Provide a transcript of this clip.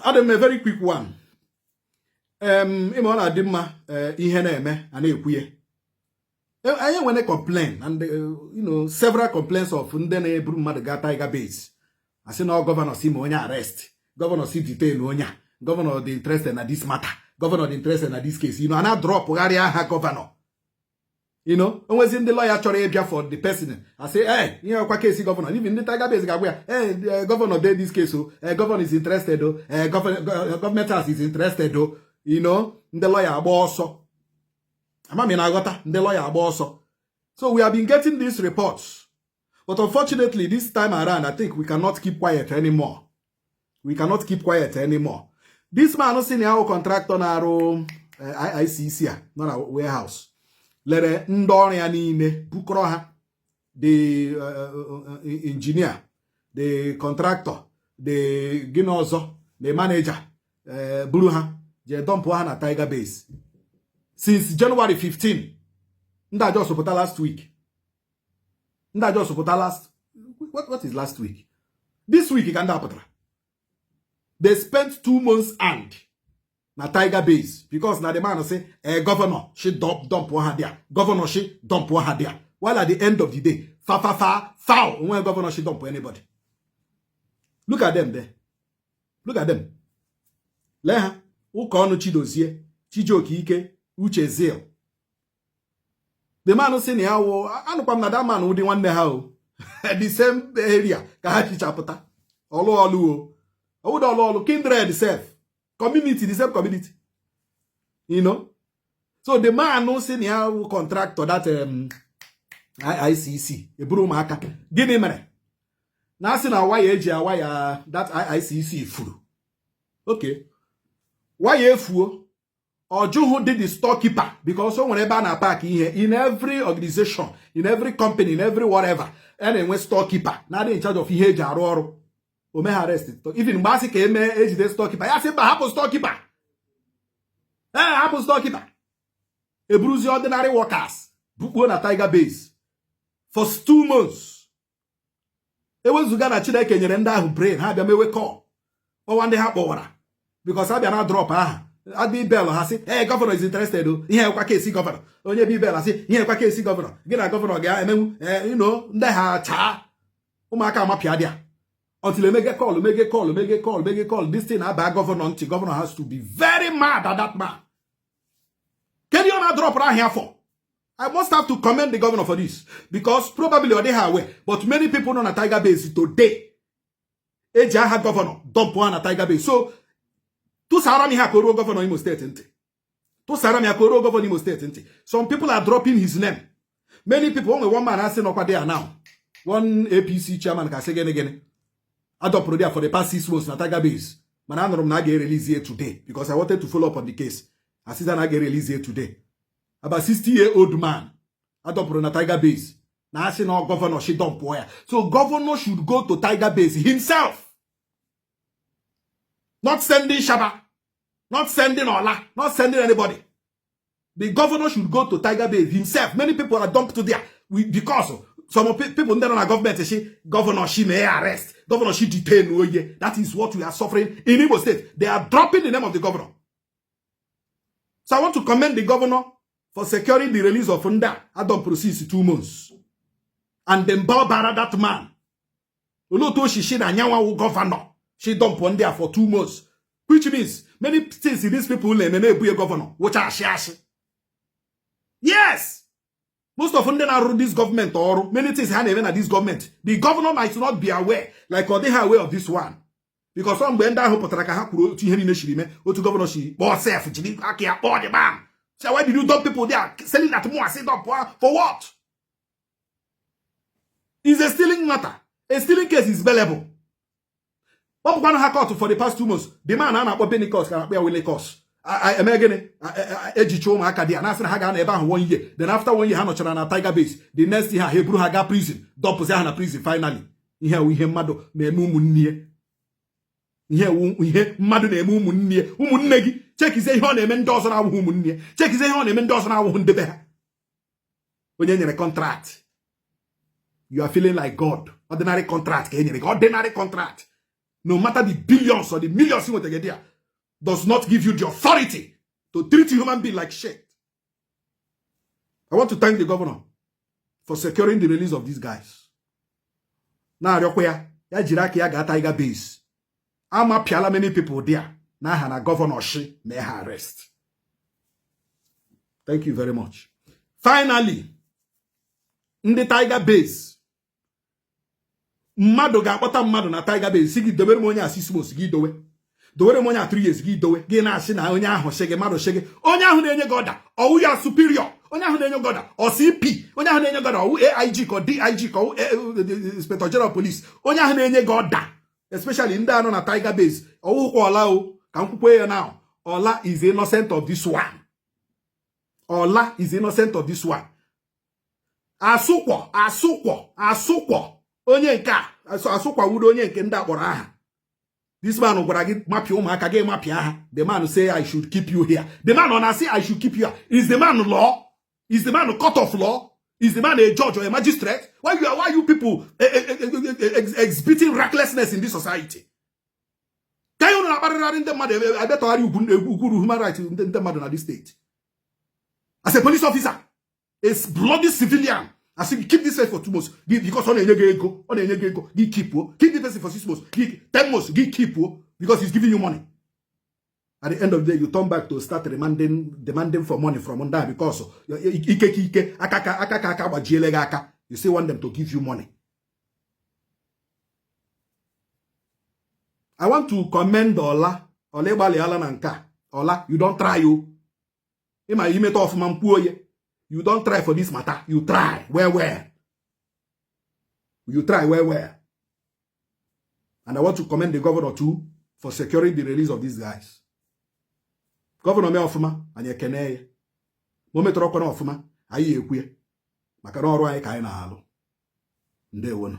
Adị m a very quick one. Ịma ọ na-adị mma ihe na-eme a na-ekwu ya. Anyị nwere complain and several complaints of ndị na-eburu mmadụ gaa Tiger Base, asị na governor si ma onye arrest, governor si detain onye a, governor dị interested na this matter, governor dị interested na this case. A na-adropụgharị aha governor. Onwezi ndị lawyer chọrọ ịbịa for the person, asị ee, ihe ọkwa case governor. Even ndị Tiger Base ga-agwa ya, ee, governor dey this case o, ee, governor is interested o, ee, government house is interested o. Ndị lawyer agba ọsọ. Amami na-aghọta, ndị lawyer agba ọsọ. So we have been getting these reports, but unfortunately, this time around, I think we cannot keep quiet anymore. We cannot keep quiet anymore. This man si na ya contractor na-arụ IICC a nọ na warehouse lere ndị ọrụ ya niile, bukọrọ ha, the engineer, the contractor, the gịnị ọzọ, the manager, buru ha jee dumpụ ha na Tiger Base since January 15. Ndị a just pụta last week. Ndị a just pụta last, what is last week? This week ka ndị a pụtara. They spent 2 months and na Tiger Base because na the man say eh, governor shi dump ha there, governor shi dump ha there, while at the end of the day, fa fa fa foul when governor shi dump anybody. Look at them there, look at them. Lee ha: Ụka ọnụ, Chidozie, Chijioke, Ike, Uche, Zeal. The man si na ya wụ, anụkwa m na that man ụdị nwanne ha o, the same area ka ha chichapụta ọlụ ọlụ o, ọwụda ọlụ ọlụ, kindred self community, the same community. So the man si na ya wụ contractor that IICC eburu ụmụaka. Gịnị mere na asị na waya eji awaya that IICC furu? Okay, waya efuo, ọ jụghụ dị the storekeeper, because o nwere ebe a na-apak ihe. In every organization, in every company, in every whatever, a na-enwe storekeeper na-adị in charge of ihe eji arụ ọrụ. O megha arrest. Even mgbe a sị ka eme ejide storekeeper, ya sị mba, hapụ storekeeper, ee, hapụ storekeeper. Eburuzi ordinary workers bukpuo na Tiger Base for 2 months. Ewezụga na Chineke nyere ndị ahụ brain, ha bịa mewe call, kpọwa ndị ha kpọwara, because a bịa na drop aha adị bel, ha sị, "Hey, governor is interested o, ihe ekwa case governor." Onye bi bel asị, "Ihe ekwa case governor, gị na governor ga-emenwu." Ndị ha chaa ụmụaka amapịa dịa until emege call, mege call, mege call, mege call. This thing aba governor ntị. Governor has to be very mad at that man. Kedu ọ na-adropụrụ ahịa for? I must have to commend the governor for this, because probably ọ dịghị aware, but many people nọ na Tiger Base today, eji aha governor dump ha na Tiger Base. So tụsara m ihe a ka o ruo governor Imo State ntị. Tụsara m ya ka o ruo governor Imo State ntị. Some people are dropping his name. Many people, onwe one man asị nọkwa there now, one APC chairman, ka asị gịnị gịnị adọpụrụ there for the past 6 months na Tiger Base. Mana anụrụ m na a ga-erelease ya today, because I wanted to follow up on the case. Asịza na a ga-erelease ya today. About 60 year old man adọpụrụ na Tiger Base na asị na governor shi dumpụọ ya. So governor should go to Tiger Base himself, not sending Shaba, not sending Ola, not sending anybody. The governor should go to Tiger Base himself. Many people are dumped to there because some of people ndị nọ na gọọmenti shi governor shi may arrest, governor shi detain oye. That is what we are suffering in Imo State. They are dropping the name of the governor. So I want to commend the governor for securing the release of Nda Adam since 2 months and then bara that man. Olee otu oshishi na anyanwụ governor shi dump ndị a for 2 months, which means many things these people na-eme na-ebuye governor wụcha ashị ashị. Yes, most of ndị na-arụ this government ọrụ, many things ha na-eme na this government, the governor might not be aware, like ọ dịghị aware of this one, because ọ mgbe ndị ahụ pụtara ka ha kwuru otu ihe niile shiri mee, otu governor shi kpọọ sef, jiri aka ya kpọọ the man. Say, "Why did you dump people there?" Selling that more, say dump for what? Is a stealing matter. A stealing case is bailable. Kpọpụkwanụ ha court for the past 2 months. The man a na-akpọ Benicos, ka na-akpọ ya Willicos, eme gịnị? Ejicha ụmụaka dị ya na-asị na ha ga-anọ ebe ahụ one year. Then after one year ha nọchara na Tiger Base, the next year ha eburu ha gaa prison, dọpụzi ha na prison finally. Ihe ewu ihe mmadụ na-eme ụmụnne ya. Ihe ewu ihe mmadụ na-eme ụmụnne ya. Ụmụnne gị, chekizie ihe ọ na-eme ndị ọzọ na-awụghị ụmụnne ya. Chekizie ihe ọ na-eme ndị ọzọ na-awụghị ndebe ha. Onye nyere contract, you are feeling like God. Ordinary contract ka e nyere gị, ordinary contract. No matter the billions or the millions ị nwetara there, does not give you the authority to treat human being like shit. I want to thank the governor for securing the release of these guys. Na-arịọkwa ya, ya jiri aka ya gaa Tiger Base. Amapịala many people there n'aha na governor shi mee ha arrest. Thank you very much. Finally, ndị Tiger Base, mmadụ ga-akpọta mmadụ na Tiger Base, si gị dobere m onye a 6 months, gị dowe. Dowere m onye a 3 years, gị dowe. Gị na-asị na onye ahụ sị gị, mmadụ sị gị, onye ahụ na-enye gị order, ọwụ ya superior? Onye ahụ na-enye gị order, ọ CP? Onye ahụ na-enye gị order, ọwụ AIG ka ọ DIG ka ọ Inspector General Police? Onye ahụ na-enye gị order, especially ndị anọ na Tiger Base, ọwụkwa Ọla o. Ka m kwukwe ya now, Ọla is innocent of this one. Ọla is innocent of this one. Asụkwọ, asụkwọ, asụkwọ, onye nke a asụkwa wudo onye nke ndị akpọrọ aha. This man gwara gị mapịa ụmụaka gị, mapịa ha. The man say, "I should keep you here." The man ọ na-asị, "I should keep you here." Is the man law? Is the man court of law? Is the man a judge or a magistrate? Why you people exhibiting recklessness in this society? Ka anyị unu na-akparịrarị ndị mmadụ, abịatọgharị ugwu ugwu human rights ndị mmadụ na this state. As a police officer, a bloody civilian, asị gị keep this person for 2 months gị, because ọ na-enye gị ego, ọ na-enye gị ego, gị keep o. Keep this person for 6 months, gị 10 months, gị keep o, because he's giving you money. At the end of the day, you turn back to start demanding demanding for money from ndị a, because ike ka ike aka ka aka ka aka gbajiele gị aka. You still want them to give you money. I want to commend Ola. Ola, ịgbalịala na nke a. Ola, you don try o. Ịma imeta ọfụma mkpuo ye. You don try for this matter. You try well well. You try well well. And I want to commend the governor too for securing the release of these guys. Governor mee ọfụma, anyị ekene ya. Ma o metọrọ ọkwana ọfụma, anyị ekwu ya. Maka na ọrụ anyị ka anyị na-alụ. Ndewonu.